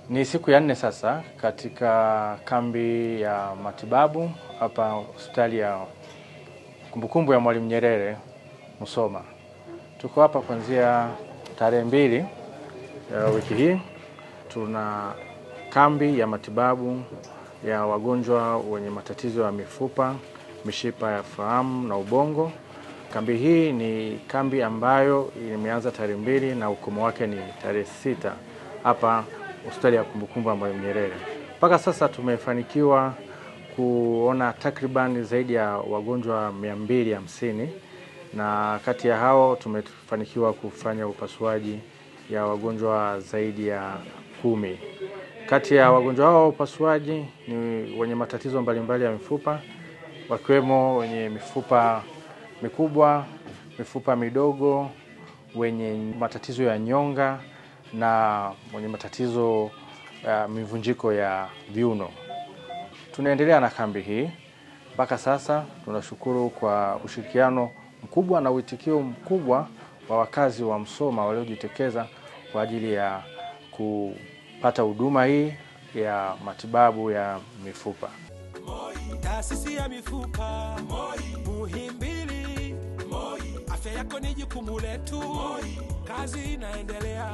Ni siku ya 4 sasa katika kambi ya matibabu hapa hospitali ya kumbukumbu ya Mwalimu Nyerere Musoma. Tuko hapa kuanzia tarehe 2 ya wiki hii. Tuna kambi ya matibabu ya wagonjwa wenye matatizo ya mifupa, mishipa ya fahamu na ubongo. Kambi hii ni kambi ambayo imeanza tarehe 2 na ukomo wake ni tarehe 6 hapa hospitali ya kumbukumbu ya Mwalimu Nyerere. Mpaka sasa tumefanikiwa kuona takriban zaidi ya wagonjwa 250, na kati ya hao tumefanikiwa kufanya upasuaji ya wagonjwa zaidi ya 10. Kati ya wagonjwa hao upasuaji ni wenye matatizo mbalimbali ya mifupa, wakiwemo wenye mifupa mikubwa, mifupa midogo, wenye matatizo ya nyonga na wenye matatizo ya mivunjiko ya viuno. Tunaendelea na kambi hii mpaka sasa. Tunashukuru kwa ushirikiano mkubwa na uitikio mkubwa wa wakazi wa Musoma waliojitokeza kwa ajili ya kupata huduma hii ya matibabu ya mifupa. Taasisi ya mifupa Muhimbili, afya yako ni jukumu letu, kazi inaendelea.